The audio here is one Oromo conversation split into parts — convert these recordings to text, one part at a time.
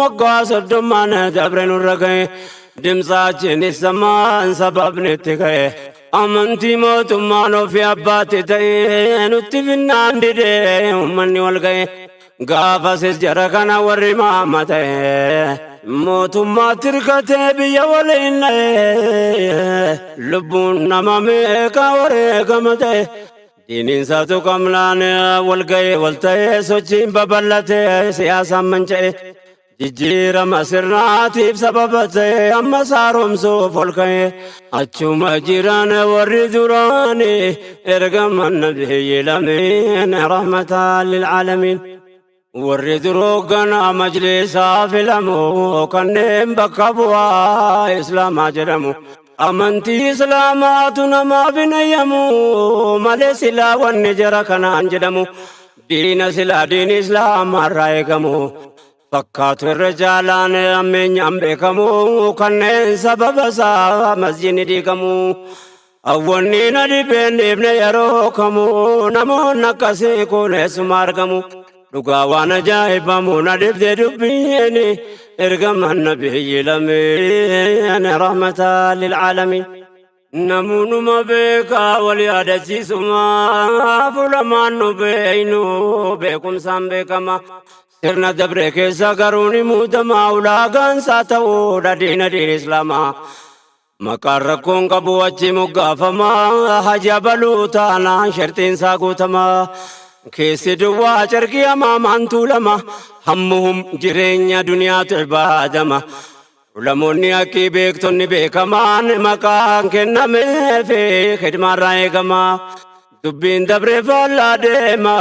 Waggaa 30n dabre nurra ga'e. Dimsaachiin isamaan sababni itti ka'e. Amantii mootummaan ofii abbaatti ta'e nutti finnaan didee uummanni wal ga'e. Gaafasis jara kana warri maama ta'e. Mootummaatti hirkatee biyya waliin dha'e. Lubbuun nama meeqa wareegama ta'e. Diiniin tuqamnaan wal ga'e wal ta'e sochiin babal'ate siyaasaan manca'e. Jijjiirama sirnaatiif sababa ta'e amma saaromsuuf ol ka'e. Achuma jiran warri duraani ergaman nabiyyi lameen rahmataan lil'aalamiin. Warri duroo gana majlisaa filamu kanneen bakka bu'aa islaamaa jedhamu. Amantii islaamaatu namaaf hin ayyamu malee silaa wanni jara kanaan jedhamu. Diina silaa diini islaamaarraa eegamu. Fakkaatu irra jaalaan ammeenyaan beekamu kanneen sababa isaa masjidni diigamu. Awwanni na dhibeen dhiifne yeroo kamu namoonni akkasii kun eessuma argamu. Dhugaa waan ajaa'ibamu na dhibde dubbiin ergaman nabiyyi lameen rahmataa lil'aalamiin. Namoonnuma beekaa wal yaadachiisuma fuulamaan nu beeynu beekumsaan beekama. Sirna dabre keessa garuu ni muudama ulaagaan isaa ta'uudha diina diin islaamaa. Maqaan rakkoon qabu achi moggaafama haja baluu taanaan sharxiin isaa guutama. Keessi duwwaa carqii hamaamaan tuulama hammuhum jireenya duniyaatu ibaadama. Ulamoonni haqqii beektonni beekamaan maqaan kennameef khidmaarraa eegama. Dubbiin dabree faallaa deema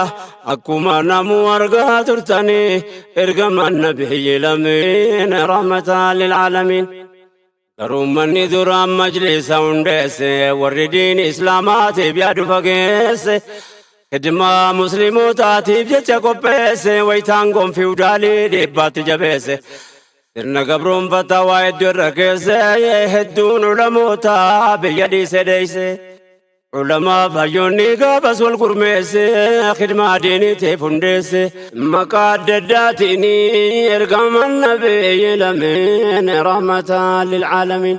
akkuma namuu argaa turtanii ergaman nabiyyi lameen rahmataan lil'aalamiin. Garuu manni duraan majlisa hundeesse warri diin islaamaatiif yaadu fageesse. Khidmaa muslimootaatiif jecha qopheesse wayitaan gonfii udaalii dhiibbaatti jabeesse. Sirna gabroonfataa waa hedduu irra keesse hedduun ulamoota biyya dhiise dheeyse. Ulamaa hayyoonni gaafas wal gurmeesse khidmaa diiniitiif hundeesse. Maqaa adda addaatiin ergaman nabiyyi lameen rahmataan lil'aalamiin.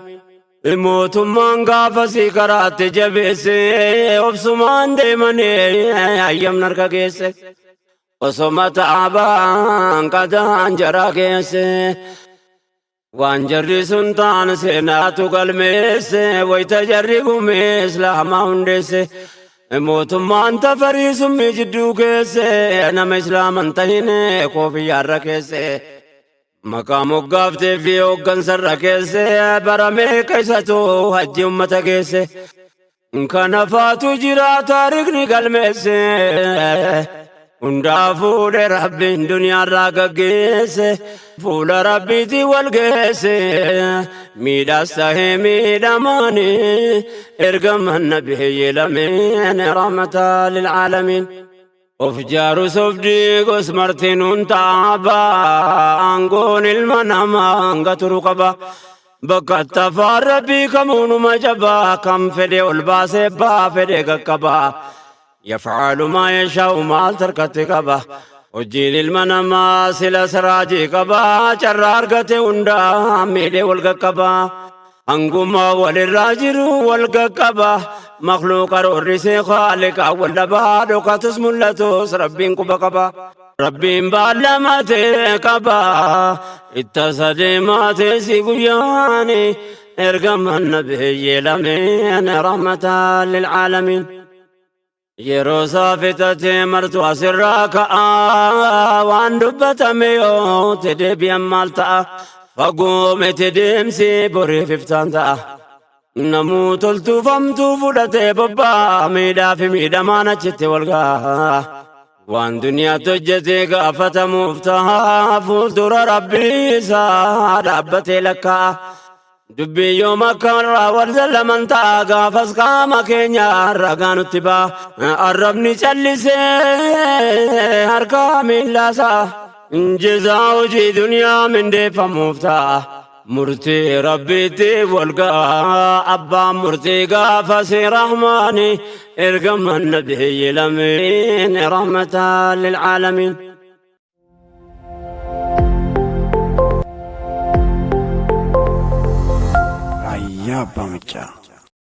Mootummaan gaafasii karaatti jabeesse obsumaan deemanii hayyamna harka geesse. Osoma taabaan qadaan jara geesse. Waan jarri sun ta'an seenaatu galmeesse wayita jarri gumee islaamaa hundeesse. Mootummaan tafarii summii jidduu keesse nama islaaman tahine koofiyyaarra keesse. Maqaa moggaaftee fi hooggansarra keesse bara meeqa isatu hajji ummata geesse. Kana faatu jira taarikni galmeesse. Hundaa fuudhe rabbiin duniyaarraa gaggeesse. Fuula rabbiitii wal geesse. Miidhaas tahee miidhamaani. Ergaman nabiyyi lameen rahmataa lil'aalamiin. Of jaarus of diigus martinuun taaba. Aangoon ilma namaa hanga turu qaba. Bakka tafaan rabbii kamuunuma jabaa. Kan fedhe ol baasee baa fedhe qaqqaba. Yaf'aalu maa yashaa'u maal tarkatti qaba. Hojiin ilma namaa sila siraajii qaba. Carraa argate hundaa miidhee wal qaqqaba. Hanguma walirraa jiru wal qaqqaba. Makhluuqa roorrisee khaaliqa wal dhabaa dhokatus mul'atus rabbiin quba qaba. Rabbiin baallamatee qaba. Itta sadeemaa si guyyaani ergaman nabiyyi lameen rahmataan lil'aalamiin. Yeroo isaa fixatee martu asirraa ka'a waan dubbatame yoo te deebi'an maal ta'a fagoo miti deemsi boriif iftaan ta'a. Namuu toltuufamtuu fudhatee bobbaa miidhaa fi miidhamaan achitti wal ga'a. Waan duniyaatti hojjetee gaafatamuuf ta'a fuuldura rabbii isaa dhaabbatee lakkaa'a. Dubbii yoom akka irraa wal zallaman ta'a gaafas qaama keenya ragaa nutti ba'a. Arrabni callisee harka miillaasaa jezaa hojii duniyaa mindeeffamuuf ta'a. Murtii rabbiitti wal ga'a abbaan murtii gaafasi rahmaani ergaman nabiyyi lameen rahmataan lil'aalamiin. Raayyaa Abbaa Maccaa.